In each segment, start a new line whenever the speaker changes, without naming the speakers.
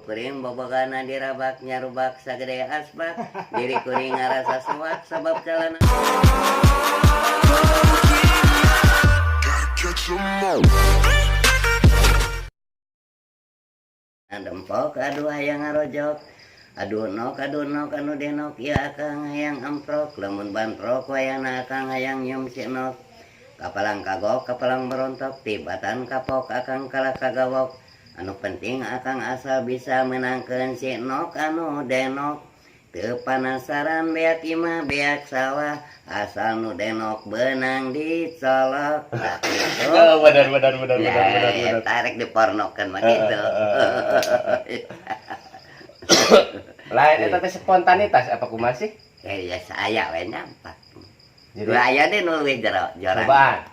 Kuring bobogana dirabak nyarubak sagede asbak diri kuring ngarasa soak sabab calana dempok aduh hayang ngarojok aduh nok anu denok ieu akang hayang amprok lamun bantrok wayahna akang hayang nyium si nok kapalang kagok kapalang berontok tibatan kapok akang kalah kagawok anu penting akang asal bisa menangkeun si nok anu denok teu panasaran beak imah beak sawah asal nu denok beunang dicolok. Nah, gitu.
Oh, benar benar benar
ya,
benar benar benar.
Tarik dipornokeun mah gitu.
Lain eta teh spontanitas apa kumaha sih?
Ya saya we nyampak.
Jadi
aya deh nu leuwih jero jorang.
Cobaan.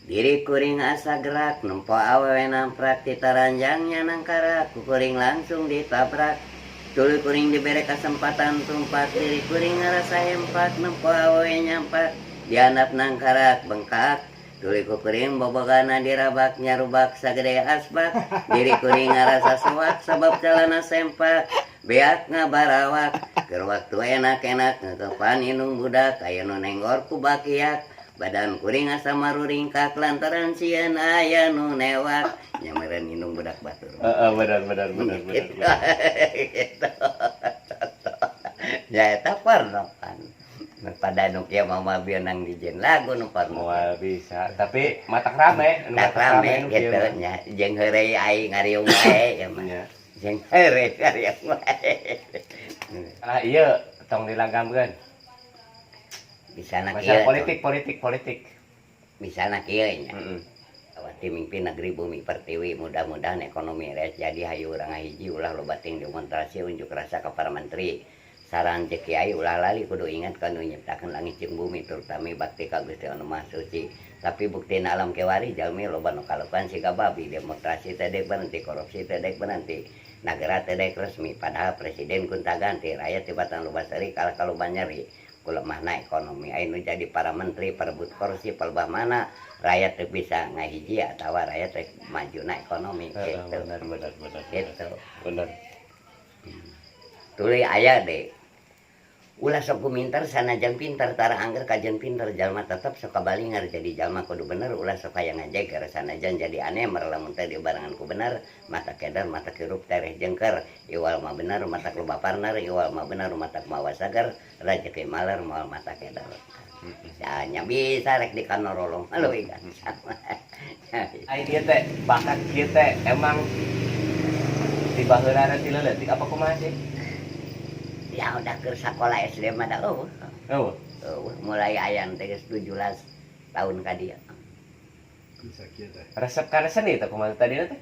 Diri kuring asa gerak nempo awewe namprak ti taranjang nangkarak ku kuring langsung ditabrak tuluy kuring dibere kesempatan tumpak diri kuring ngarasa hempak nempo awewe nyampak dihandap nangkarak bengkak tuluy ku kuring bobogana dirabak nyarubak sagede asbak diri kuring ngarasa soak sabab calana sempak beak ngabarawak keur waktu enak-enak ngekepan indung budak aya nu nenggor ku bakiak badan kuring asa maruringkak lantaran sieun aya nu newak nyameureun indung budak batur.
Heeh, benar benar benar benar.
Gitu. Gitu. Ya eta porno kan. Pada nu kieu mah moal beunang dijieun lagu nu porno.
Moal bisa, tapi matak rame, nu
Tak rame
nu kieu
gitu
mah.
Nya jeung heureuy aing ngariung wae ya mah.
Nya.
Jeung heureuy ngariung wae.
Ah iya, tong dilagamkeun.
Misalna
Masalah
kieu.
Politik, politik, politik.
Misalna kieu nya. Awati mimpi negeri bumi pertiwi mudah-mudahan ekonomi res jadi hayu urang hiji ulah loba ting demonstrasi unjuk rasa ka para menteri. Saran cek kiai ulah lali kudu ingat ka nu nyiptakeun langit jeung bumi terutama bakti ka Gusti Anu Maha Suci. Tapi buktina alam kewari jalmi loba nu kalakuan siga babi demonstrasi teh dek berhenti korupsi teh dek berhenti negara teh dek resmi padahal presiden gonta ganti rakyat tibatan loba seuri kalah ka loba nyeri kulemahna ekonomi aya nu jadi para menteri perebut kursi palebah mana rakyat teu bisa ngahiji atawa rakyat teh majuna ekonomi gitu.
Benar benar benar.
Gitu.
Benar.
Tuluy aya deh ulah sok guminter sanajan pinter tara angger kajen pinter jalma tetep sok kabalingar jadi jalma kudu bener ulah sok hayang ngajeger sanajan jadi anemer lamun teh dibarengan ku bener mata keder mata kirup tereh jengker iwal mah bener matak loba partner iwal mah bener matak mawa sager rejeki maler moal mata keder. Ya nya bisa rek di kanorolong leuwih gancang.
Ai dieu teh bakat kieu teh emang ti baheulana ti leutik apa kumaha sih?
Ya udah ke sekolah SD mah da eueuh.
Oh.
Eueuh, mulai aya teh geus 17 tahun ka dieu.
Bisa kieu teh.
Resep kana seni teh kumaha tadi teh?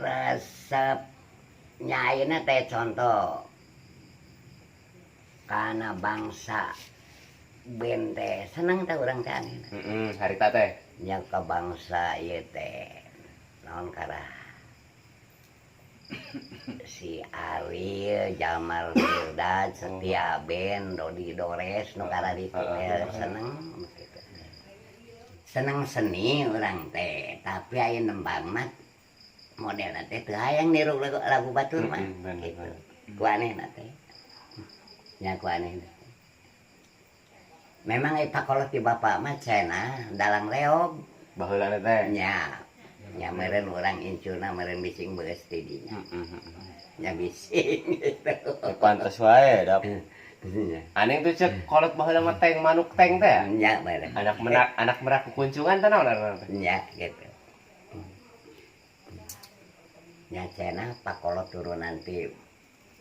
Resep nya ayeuna teh contoh kana bangsa band teh seneng teh urang teh anehna.
Heeh, harita teh.
Nya ka bangsa ieu teh naon karah si Ariel, Jamal Mirdad, Setia Band, Dodi Dores nu kararitu teh seneng gitu. Seneng seni urang teh, tapi aya nembang mah modelna teh teu hayang niru lagu, lagu batur mah
Bener,
gitu.
Bener.
Ku anehna teh. Nya ku anehna. Memang eta pakolot ti bapak mah cenah dalang reog.
Baheulana teh.
Nya. Nya meureun urang incuna meureun bising beus ti dinya.
Heeh.
Nya bising gitu.
Pantes wae dap.
Nya.
Aneh tuh cek kolot baheula mah teng manuk teng teh.
Nya meureun.
Anak menak anak merak kukuncungan teh naon ngaranna teh?
Nya gitu. Nya cenah pakolot turunan ti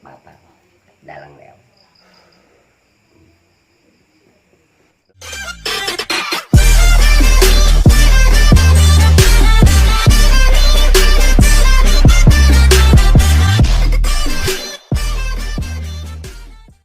bapak dalang reog.